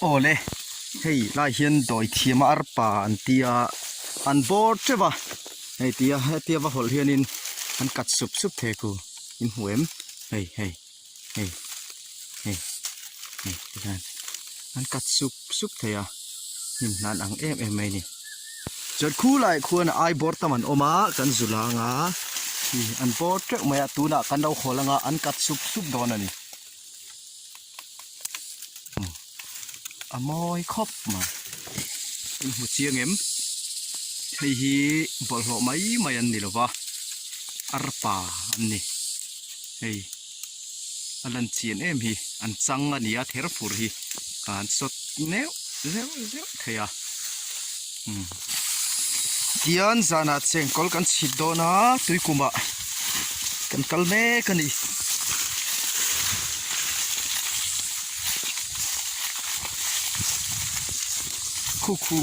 Awle hei lai hian dawi thiam a arpa an tia an bawr teuh a hei tia hetia va hawlh hianin an cut sup sup thei ku in hmu em hei hei hei hei hei tikhian an cut sup sup thei a hnim hnan ang em em mai a ni. Chuan khulai khuan ai bawr tam an awm a kan zu lang a hi an bawr teuh mai a tunah kan lo haw lang a an cut sup sup dawn a ni. A mawi khawp mai in hmu chiang em hei hi bawlhhlawh mai mai an ni lo va arpa an ni hei a lan chian em hi an chang a ni a ther fur hi an sawt neuh zeuh zeuh thei a umm tian zanah chengkawl kan chhit dawn a tuikumah kan kal mek a ni. Khu khu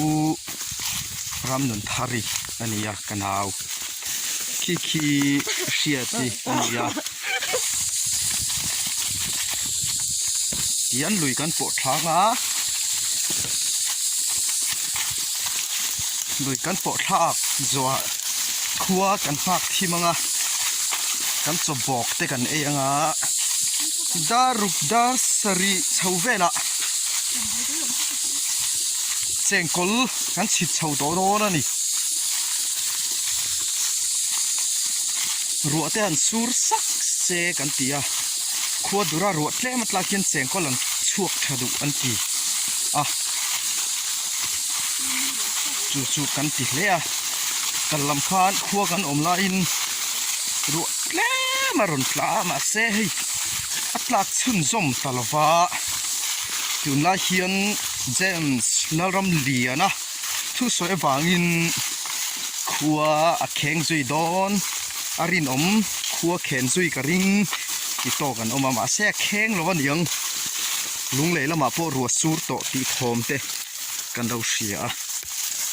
ram nun thar i a ni a ka nau khi khi hriat hi a ni a tian lui kan pawh thlang a lui kan pawh thlak zawhah khua kan nghak thim ang a kan chaw bawk te kan ei ang a dar ruk dar sarih chho velah chengkawl kan chhit chho tawh dawn a ni ruah te han sur sak se kan ti a khua dura ruah tlem a tlak hian chengkawl an chhuak tha duh an ti a chu chu kan ti hle a kal lam khan khua kan awm laiin ruah tlem a rawn tla a mahse hei a tlak chhunzawm ta lo va tunlai hian James Lalramliana thusawi avangin khua a kheng zui dawn a rinawm khua khen zui ka ring ti tawk an awm a mahse a kheng lo aniang lunglei lamah pawh ruah sur tawh tih thawm te kan lo hria a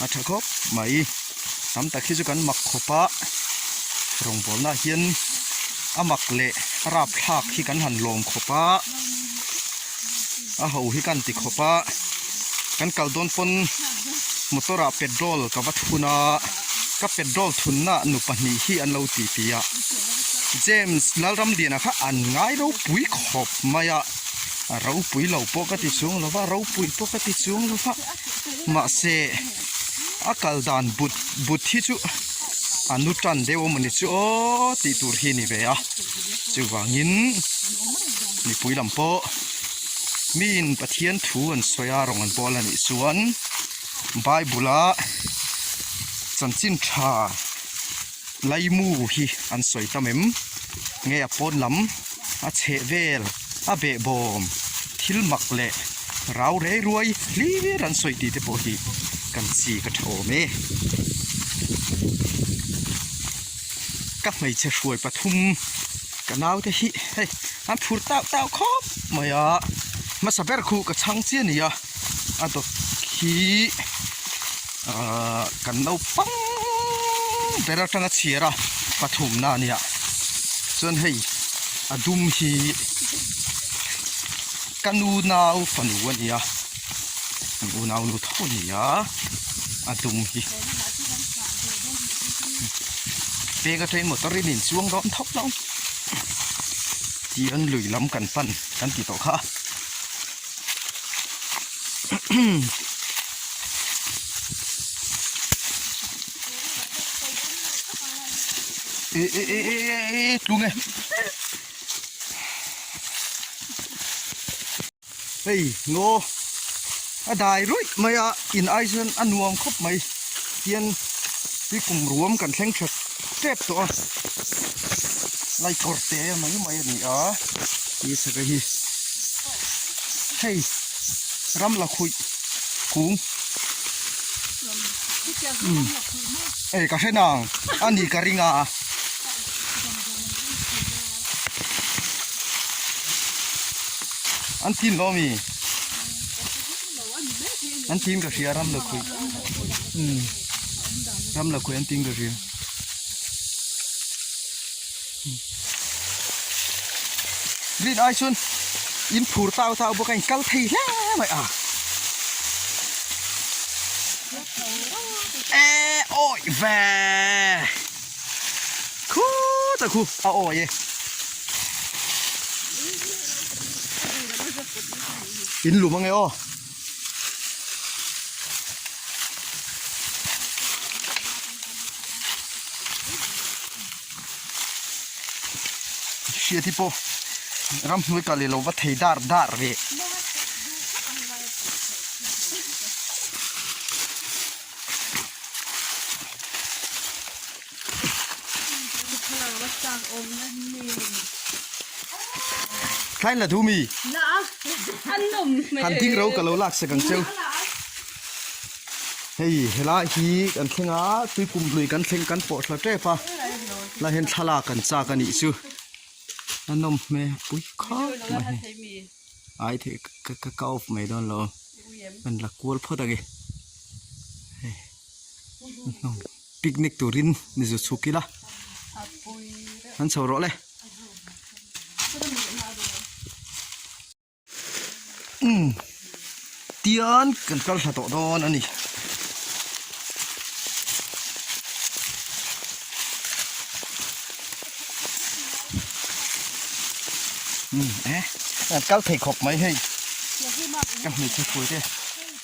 a tha khawp mai tam tak hi chu kan mak khawp a rawngbawlna ah hian a mak leh a rapthlak hi kan han lawm khawp a a ho hi kan ti khawp a kan kal dawn pawn motor ah petrol ka va thun a ka petrol thunna nu pahnih hi an lo ti ti a James Lalramliana kha an ngai ropui khawp mai a a ropui lo pawh ka ti chuang lo va ropui pawh ka ti chuang lo va mahse a kal dan but but hi chu a nu tan deuh a mawni chu aw tih tur hi a ni ve a chuvangin mipui lam pawh miin Pathian thu an sawi a rawn an bawl a nih chuan bible a chanchin tha laimu hi an sawi tam em nge a pawn lam a chheh vel a behbawm thil mak leh rau rei ruai hlir an sawi tih te pawh hi kan chi ka tha awm e ka hmeichhe hruai pathum ka naute hi hei an phur tau tau khawp mai a hmasa ber khu ka chhang chiah a ni a a dawt khi ahh kan naupang ber atanga chhiar a pathumna a nia chuan hei a dum hi ka nu nau fanu a ni a an unau nu tho a ni a a dum hi peng atangin motor in inchuang dawn thawk lo tian lui lam kan pan kan ti tawh kha. E e e e e e tlung e hei ngaw a dai ruih mai a in ai chuan a nuam khawp mai tian tui kum ruam kan thleng tha tep tawh a laikawr te mai mai a ni a tih saka hi hei ram la khuih kung umm ei ka hre nang a ni ka ring a an tin lo ami an tin ka hria ram la khuih umm ram la khuih an tin ka hria. Rin ai chuan. In phur tau tau bawk a in kal thei hle mai a. E awi ve. Khutah khu a awi e. In lum ange aw. Hriat hi pawh ramhnuai kal ilo va thei dar dar ve. Thlain la thu mi? Han ding ro ka lo lak sak ang cheu. Hei helai hi kan thleng a tuikum lui kan thleng kan pawh thla tep a lai hian thlalak kan chak a nih chu a nawm hmel pui khawp mai ai thei ka ka ka off mai dawn lo kan la kual phawt ang e hei picnic turin ni zu chhuk ila an chho rawh le. Umm tian kan kal thla tawh dawn a ni. Umm eh an kal thei khawp mai hei ka hmeichhe hruai te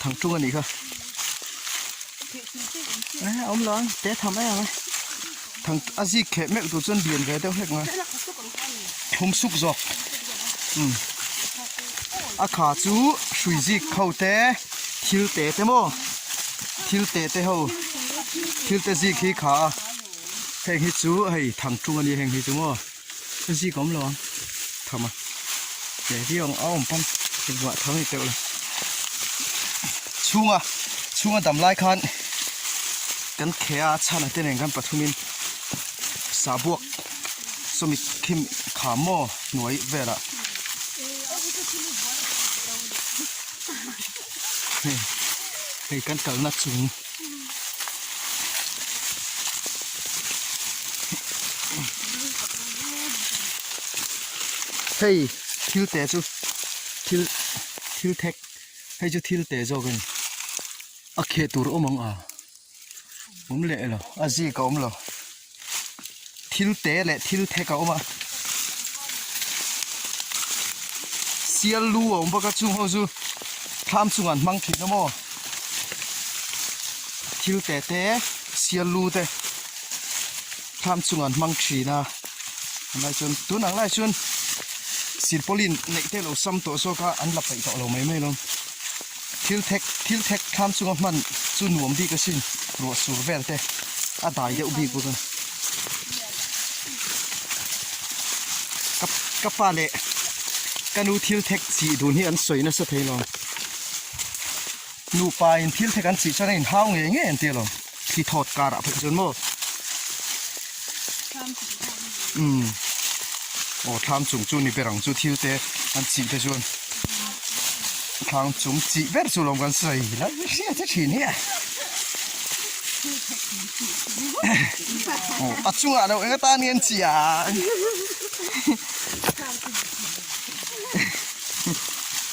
thang tung a nih kha eh awm lo ang te tham em ang e thang a zik kheh meuh tur chuan lian ve deuh hlek mai. Thum suk zawk umm a kha chu hrui zik ho te thil te te maw thil te te ho thil te zik hi kha a heng hi chu hei thang tung a ni heng hi chu maw a zik a awm lo ang tham a he viau ang a awm pawn engmah thang ni teuh lo chhunga chhunga dam lai khan kan kheh a chhan a te nen khan pathumin sahbuak. Sawmi khim kha maw hnuai velah hei hei kan kalna chung hei thil te chu thil thil thek hei chu thil te zawk a ni a kheh tur awm ang a awm leh lo a zik a awm lo. Thil te leh thil thek a awm a sial lu a awm bawk a chung ho chu thlam chungah an hmang thin a maw thil te te sial lu te thlam chungah an hmang thin a tunlai chuan tun ang lai chuan silpauline neih te lo sam tawh zawk a an la peih tawh lo mai mai lo. Thil thek thil thek thlam chunga hman chu nuam bik asin ruah sur vel te a dai deuh bik bawk a ka ka pa leh ka nu thil thek chih dun hi an sawi nasa thei lo nupa in thil thek an chih chuan a inhau ngei ngei an ti alawm thli thawt karah phei chuan maw umm aw thlam chung chu ni ber ang chu thil te an chih te chuan. Thlang chung chih ber chu lawm kan sawi la hriat che thin hi a. Aw a chungah lo eng atan nge an chih a.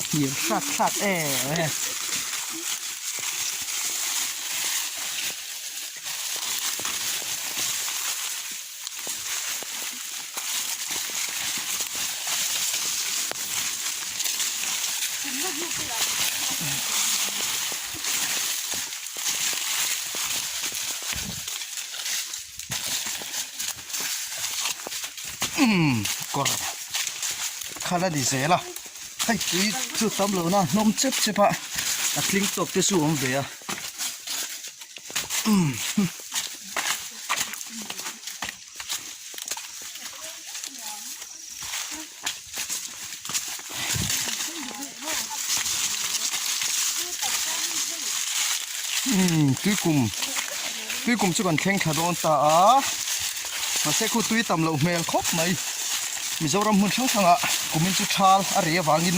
Hnial hrat hrat em. Umm kawr khala ni zel a hei tui chu tam lo na hnawm chep chep a a tling tawk te chu a awm ve a umm. Umm tuikum tuikum chu kan thleng thla dawn ta a mahse khu tui tam loh hmel khawp mai Mizoram hmun hrang hrangah kumin chu thal a rei avangin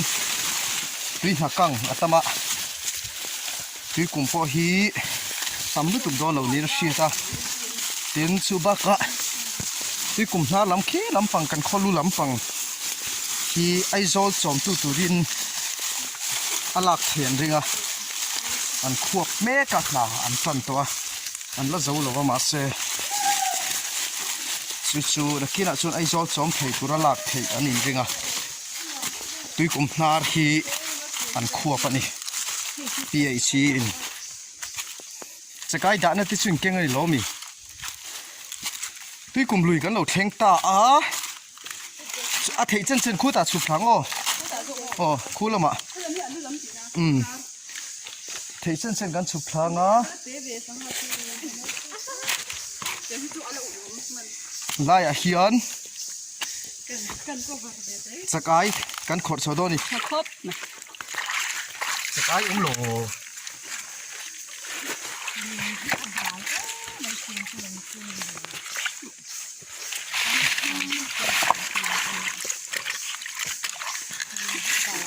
tui hna kang a tam a. Tuikum pawh hi tam lutuk dawn lo niin a hriat a, tin chu bakah tuikum hnar lam khi lampang kan khawlu lampang. hi Aizawl chawmtu turin a lak thei an ring a, an khuap mek a hna an tan tawh a, an la zo lo va mahse chu chu nakinah chuan Aizawl chawm thei tura lak theih an inring a, tuikum hnar hi an khuap a ni PHE in chakai dahna te chu inkeng a ni lo mi. Tuikum lui kan lo thleng ta a a theih chen chen khutah chhuk thlang aw aw khu lamah umm theih chen chen kan chhuk thlang a laiah hian chakai kan khawrh chho dawn a ni chakai awm lo.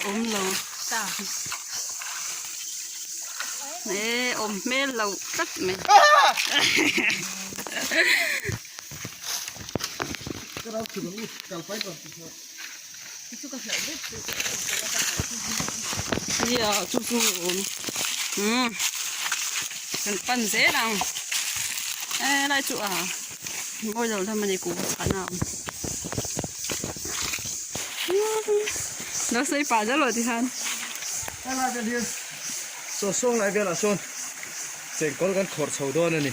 Awm lo ta e awm hmel lo tlat mai. Nia chu chu awm umm kan pan zel ang e lai chu a mawi lo lam a ni kuhva chhahna a awm lo sawi pah zeuh lo ti khan. Helai vel hian saw sawng lai velah sawn chengkawl kan khawrh chho dawn a ni.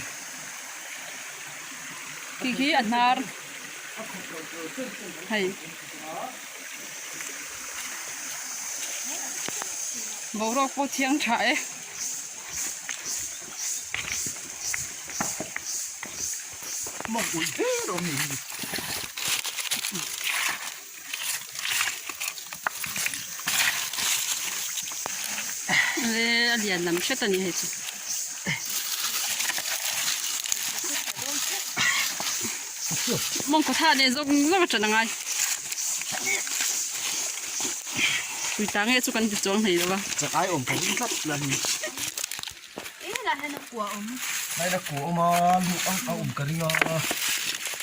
Khi khi a hnar. Hei boruak pawh thiang tha e. Le a lian lam hret a ni hei chu. Mawngkaw thah leh zawk zawk a ṭan a ngai. Pui ta nge chu kan ti chuang hlei lo va. Chakai awm tho in tlat la ni. Eng ah hian a kua awm. Hei a kua awm a luh a a awm ka ring a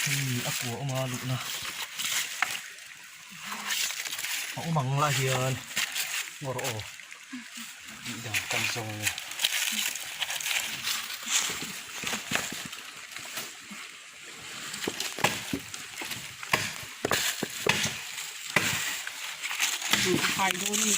hei a kua awm a luhna a awm ang lah hian ngaw rawh aw tih dan kan zawng a ni. Hai dawn a ni.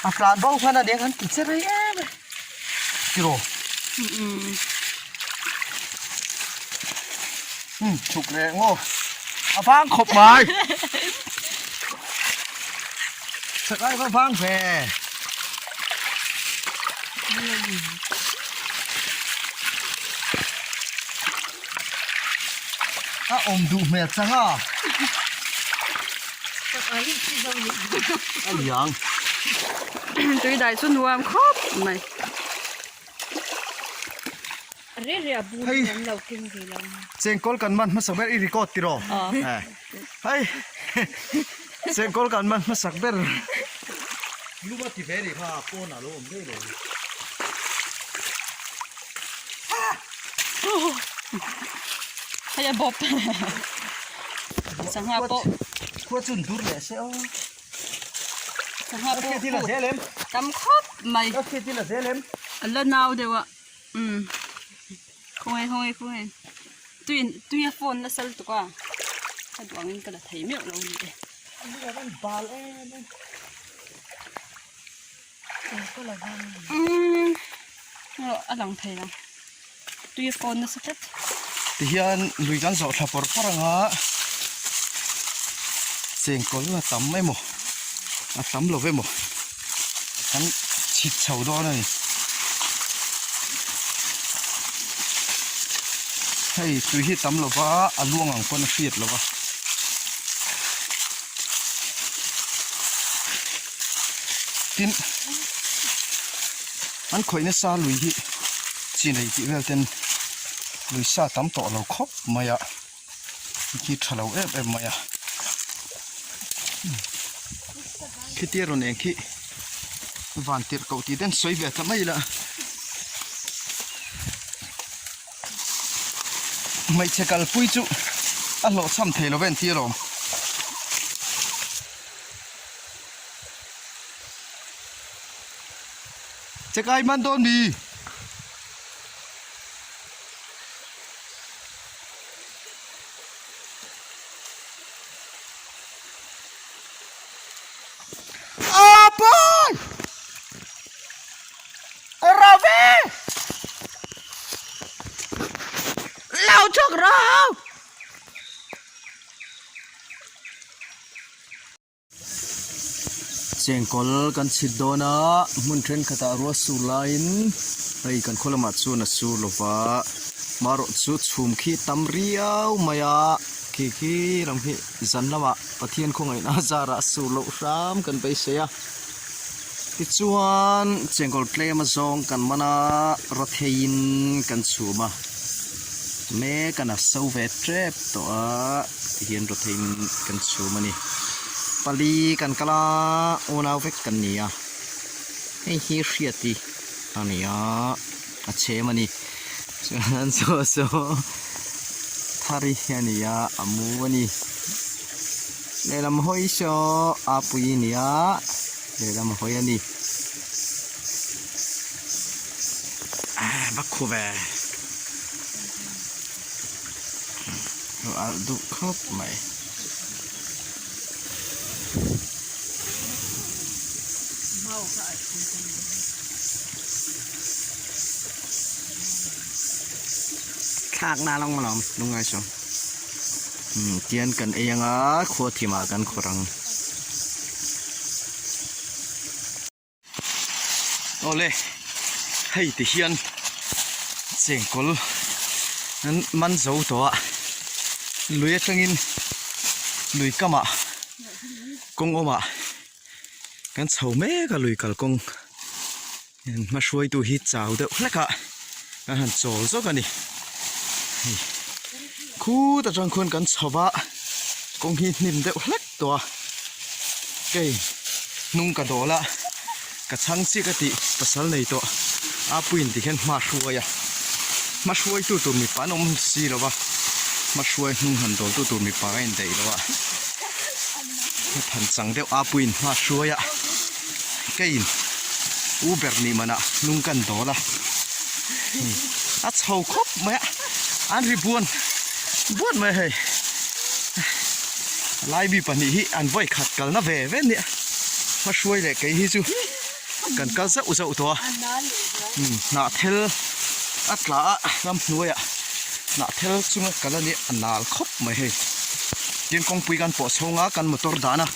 A tlan bo khan a nen an ti che rei em e. Tiraw? Um chhuk leh ngaw. A vang khawp mai. Chakai va vang ve. A awm duh hmel chang a. A liang. Tui dai chu nuam khawp mai. Hei chengkawl kan man hmasak ber i record tiraw? Hei chengkawl kan man hmasak ber. Luma ti ve nih kha pawnah lo awm ngei lo. Hei a bawp. Sangha pawh. Khua chun dur leh se aw. Sangha pawh tam khawp mai. A la nau deuh a. Umm. Khawnge khawnge khawnge. Tui tui a phone nasa lutuk a. Ka duh angin ka la thei meuh lo a ni e. Umm a lang thei lo tui a kawn nasa tlat. Tihian lui kan zawh thla pawr pawr anga chengkawl a tam emaw a tam lo emaw kan chhit chho dawn a ni. Hei tui hi tam lova a luang ang pawn a hriat lova. Tin an khawih nasa lui hi chi nei tih vel ten lui sa tam tawh lo khawp mai a khi tha lo em em mai a. Khitia rawn eng khi van tirh koh tih te an sawi ve ta mai la. Hmeichhe kalpui chu a hlawhchham thei lo ve an ti alawm. Chekai man dawn mi? Apai! Ravi! Lo chhuak rawh! Chengkawl kan chhit dawn a, hmun thenkhatah ruah sur laiin hei kan khaw lamah chuan a sur lo va, marawh chu chhum khi tam riau mai a, khi khi lam hi zan lamah Pathian khawngaihna a zarah sur loh hram kan beisei a, tichuan chengkawl tlem a zawng kan man a, rawtheiin kan chhum a, mek a na so ve tep tawh a. Tihian rawtheiin kan chhum a ni. Pali kan kal a, unau vek kan ni a. Hei hi Hriati a ni a, a chhem a ni. Chuan saw saw Thari a ni a, a mu a ni. Lehlam hawi saw Apuii a ni a, lehlam hawi a ni. Va khu ve. Alh duh khawp mai. Thlak na lawng alawm lungngai suh. Umm tian kan ei anga khua thimah kan khawrh ang. Awle hei ti hian chengkawl an man zo tawh a lui atangin lui kamah kawng awmah kan chho mek a lui kalkawng hma hruaitu hi chau deuh hlek a kan han chawl zawk a ni hei khut atang khuan kan chho va kawng hi hnim deuh hlek tawh a kei hnung ka dawl a ka chhang chiah ka tih pasal nei tawh a puiin ti hian hma hruai a hma hruai tu tur mipa an awm si lo va hma hruai hnung han dawl tu tur mipa a indaih lo a than chang deuh a puiin hma hruai a keiin u ber nih manah hnung kan dawl a a chho khawp mai a an ri buan buan mai a hei. Lai mi pahnih hi an vawi khat kalna ve ve nia hma hruai leh kei hi chu kan kal zauh zauh tawh a umm hnah thel a tla a ramhnuaiah hnah thel chunga kal a nia a nal khawp mai hei tin kawngpui kan pawh chhawng a kan motor dan a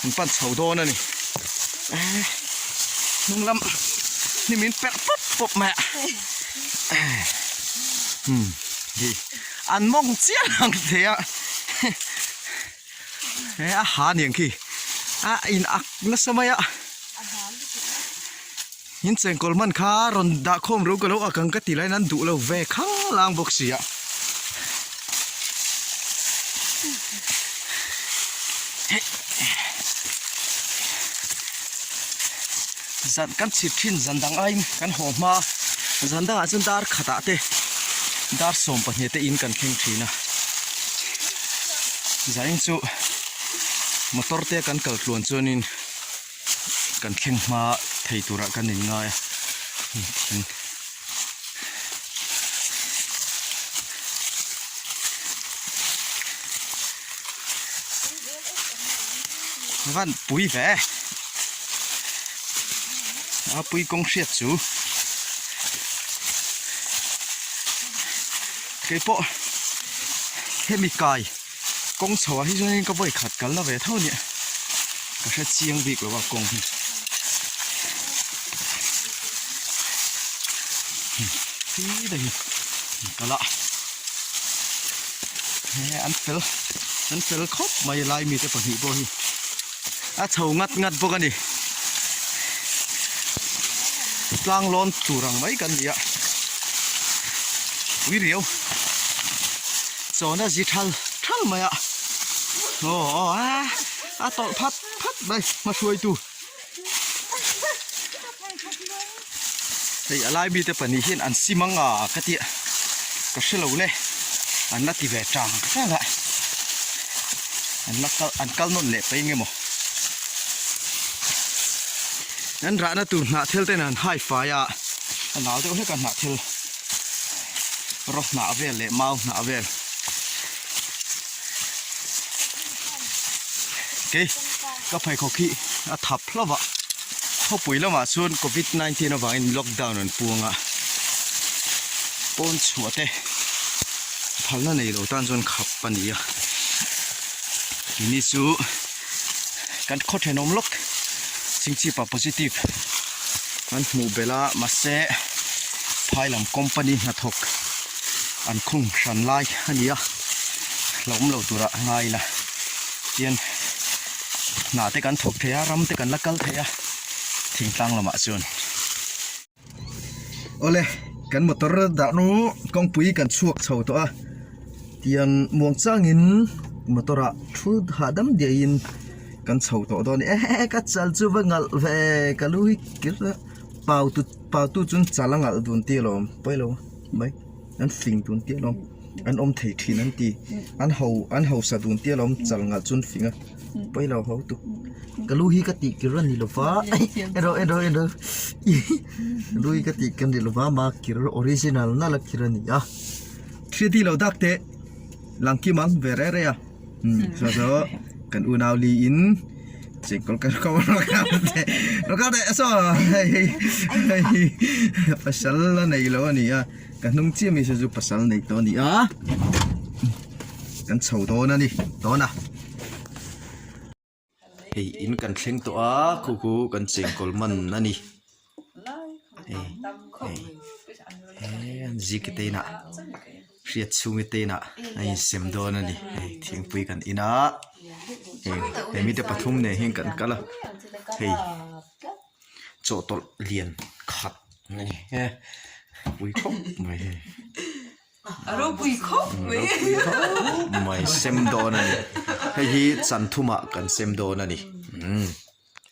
an pan chho dawn a ni eh hnung lam hnim in perh pawp pawp mai a umm hei. An mawng chiah ang thei a he a ha niang khi a in ak nasa mai a in chengkawl hman kha rawn dah khawm ro ka lo ak ang ka ti laiin an duh lo ve khang lang bawk si a. Zan kan chhit thin zan dang aiin kan haw hma zan dangah chuan dar khatah te dar 12 te in kan thleng thin a zain chu motor te kan kal tluan chuanin kan thleng hma thei turah kan inngai a thing. Van pui ve a pui kawng hriat chu kei pawh hemi kai kawng chho ah hi chuanin ka vawi khat kalna ve tho nia ka hre chiang bik lo a kawng hi khi te hi kal a he an fel an fel khawp mai lai mite pahnih pawh hi a chho ngat ngat bawk a ni tlang lawn tur ang mai kan ni a ui riau chawna zi thal thal mai a aw aw a a tawlh phat phat. Bai hmahruaitu. Hei a lai mite pahnih hian an sim ang a ka tih ka hre lo le an la ti ve tang tang a an la kal an kal nawn leh paih eng emaw an rahna tur hnah thel ten an hai fai a a nau deuh hlek a hnah thel rawt hnah vel leh mau hnah vel. Kei ka pheikhawk hi a thap hlauh a khawpui lamah chuan covid 19 avangin lockdown an puang a pawn chhuah te phalna nei lo tan chuan khap a ni a keini chu kan khaw thenawm lawk chingchipa positive an hmuh belh a mahse phai lam company hnathawk an khung hran lai a ni a la awm lo tura ngai ila tian hna te kan thawk thei a ram te kan la kal thei a thingtlang lamah chuan. Awle kan motor dah nu kawngpui kan chhuak chho tawh a tian muang changin motor ah thu hahdam diahin kan chho tawh dawn a ni ehe ka chal chu va ngalh ve ka lu hi kir a pau tu pau tu chuan chal a ngalh dun tih alawm pawilo mai an fing dun tih alawm an awm thei thin an ti an ho an hausa dun tih alawm chal ngalh chu an fing a pawilo ho tu ka lu hi ka tih kir a ni lova en rawh en rawh en rawh lu hi ka tih kir a ni lova ma kir original nalh a kir a ni a thli lo dak teh langkim ang ve reh reh a. Saw saw kan unau li in chengkawl kan ko ro kal teh saw hei hei hei pasal a nei lo a ni a ka hnung chiah mi saw chu pasal nei tawh a ni a kan chho dawn a ni dawn a hei in kan thleng tawh a khu khu kan chengkawl man a ni hei hei he zike te inah hriat chhungi te inah a insem dawn a ni hei thingpui kan in a hei he mite pathum nen hian kan kal a hei chawhtawlh lian khat a ni e pui khawp mai hei. A ropui khawp mai. Ropui khawp mai sem dawn a ni. Hei hi chan thumah kan sem dawn a ni. Umm.